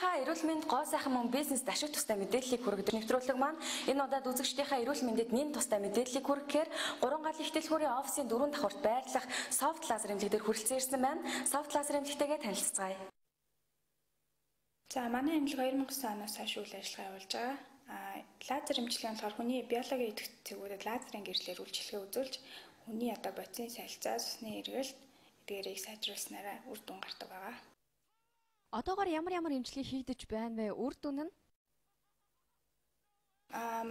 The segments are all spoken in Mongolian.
Үзэгчдийнхээ эрүүл мэнд гоо сайхан мөн бизнест ашиг тустай мэдээллийг хүргэдэг нэвтрүүлэг маань энэ удаад үзэгчдийнхээ эрүүл мэндэд нэн тустай мэдээллийг хүргэхээр гурван гал их дэлгүүрийн офисын дөрвөн давхарт байрлах Soft Laser эмнэлэг дээр хүрэлцэн ирсэн байна. Soft Laser эмнэлэгтэйгээ танилцацгаая. За, манай эмнэлэг 2009 оноос хойш үйл ажиллагаа явуулж байгаа. Лазер эмчилгээ нь болохоор хүний биологийн идэвх цэгүүдэд лазерын гэрлээр үйлчилгээ үзүүлж хүний одоо бодисын солилцоо, цусны эргэлт эдгээрийг сайжруулснараа үр дүн гардаг байгаа. Одоогоор ямар ямар эмчилгээ хийгдэж байна вэ? Үр дүн нь?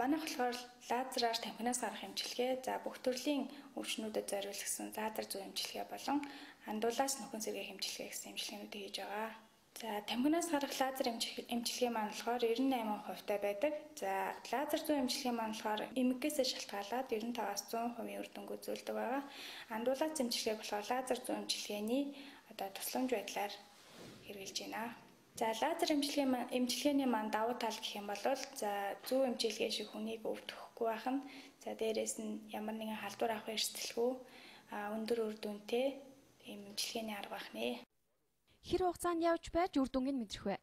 Манайх болохоор лазераар тамхинаас гарах эмчилгээ, за бүх төрлийн өвчнүүдэд зориулсан лазер зүү эмчилгээ болон андуулаас нөхөн сэргээх эмчилгээ гэсэн эмчилгээнүүдийг хийж байгаа. За, тамхинаас гарах лазер эмчилгээ маань болохоор 98% тай байдаг. За, лазер зүү эмчилгээ маань болохоор эмгэгээсээ шалтгаалаад 95-аас 100% үр дүнг үзүүлдэг байгаа. Андуулаас эмчилгээг болохоор лазер зүү эмчилгээний одоо тусламж байдлаар хэрэглэж байна. За, лазер эмчилгээний маань давуу тал гэх юм бол за зүү эмчилгээ шиг хүнийг өвдөхгүй байх нь, за дээрээс нь ямар нэгэн халдвар авах эрсдэлгүй, өндөр үр дүнтэй ийм эмчилгээний арга байх нэ. Хэр хугацаанд явж байж үр дүнг нь мэдрэх вэ?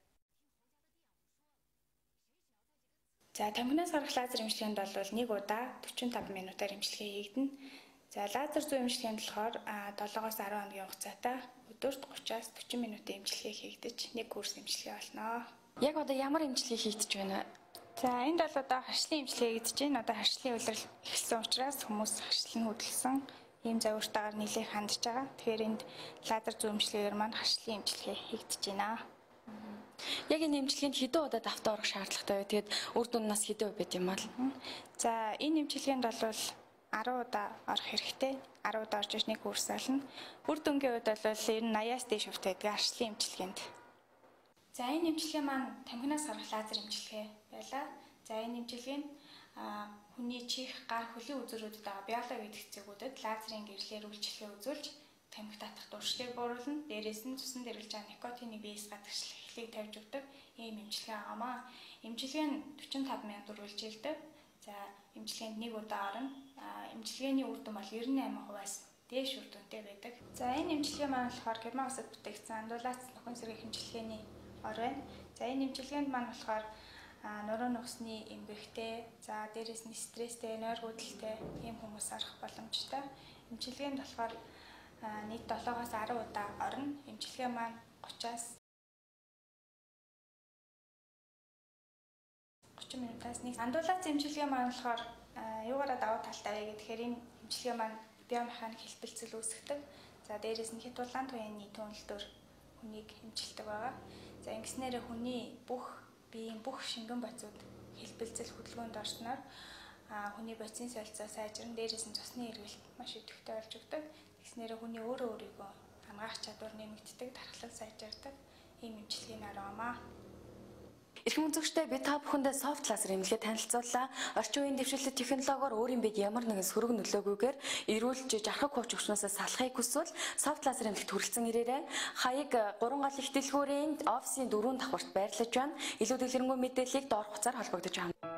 За, тамхинаас гарах лазер эмчилгээнд бол нэг удаа 45 минутаар эмчилгээ хийгдэнэ. За, лазер зүү эмчилгээнд болохоор 7-оос 10 хоногийн хугацаатай өдөрт 30-аас 40 минутын эмчилгээ хийгдэж нэг курс эмчилгээ болно. Яг одоо ямар эмчилгээ хийгдэж байна вэ? За, энд бол одоо харшлын эмчилгээ хийгдэж байна. Одоо харшлын улирал эхэлсэн учраас хүмүүс харшил нь хөдөлсөн ийм загвартайгаар нэлээх хандж байгаа. Тэгэхээр энд лазер зүү эмчилгээгээр маань харшлын эмчилгээ хийгдэж байна. Яг энэ эмчилгээнд хэдэн удаа давтаа орох шаардлагатай вэ? Тэгээд үр дүн нас хэдэн хувь байд юм бол? За, энэ эмчилгээнд бол 10 удаа орох хэрэгтэй. 10 удаа орж иж нэг курс олно. Үр дүнгийн хувьд бол ер нь 80-аас дээш хувьтай байдаг харшлын эмчилгээнд. За, энэ эмчилгээ маань тамхинаас гарах лазер эмчилгээ байлаа. За, энэ эмчилгээ нь хүний чих, гар, хөлийн үзүүрүүдэд байгаа биологийн идэвх цэгүүдэд лазерын гэрлээр үйлчилгээ үзүүлж тамхи татах дуршлыг бууруулна. Дээрээс нь цусан дэргэлж байгаа никотины биес гадагшлахыг тавьж өгдөг ийм эмчилгээ байгаамаа. Эмчилгээ нь 45 минут үргэлжилдэг. За, эмчилгээнд нэг удаа орно. Эмчилгээний үр дүн бол 98%-аас дээш үр дүнтэй байдаг. За, энэ эмчилгээ маань болохоор Герман улсад бүтээгдсэн андуулаац нөхөн сэргээх эмчилгээний ор байна. За, энэ эмчилгээнд маань болохоор нуруу нугасны эмгэгтэй, за дээрээс нь стресстэй, нойргүйдэлтэй ийм хүмүүс орох боломжтой. Эмчилгээнд болохоор нийт 7-оос 10 удаа орно. Эмчилгээ маань 30-аас 30 минутаас нэг. Андуулаац эмчилгээ маань болохоор юугаараа давуу талтай вэ гэхээр энэ эмчилгээ маань биомеханик хэлбэлцэл үүсгэдэг. За, дээрээс нь хэд улаан туяаны төнөлтөөр хүнийг эмчилдэг байгаа. За, ингэснээрээ хүний бүх биеийн бүх шингэн бодисууд хэлбэлцэл хөдөлгөөнд орсноор хүний бодисын солилцоо сайжран, дээрээс нь цусны эргэлт маш идэвхтэй болж өгдөг. Тэгснээрээ хүний өөрөө өөрийгөө хамгаах чадвар нэмэгддэг, дархлал сайжирдаг ийм эмчилгээний арга юм аа. Эрхэм үзэгчдээ, би та бүхэндээ Soft Laser эмнэлгээ танилцууллаа. Орчин үеийн дэвшилтэт технологиор өөрийн биед ямар нэгэн сөрөг нөлөөгүйгээр эрүүлж жархаг хувч өвчнөөсөө салахыг хүсвэл Soft Laser эмнэлэгт хүрэлцэн ирээрэй. Хаяг гурван гал их дэлгүүрийн офисын дөрвөн давхарт байрлаж байна. Илүү дэлгэрэнгүй мэдээллийг доорх хугацаар холбогдож байна.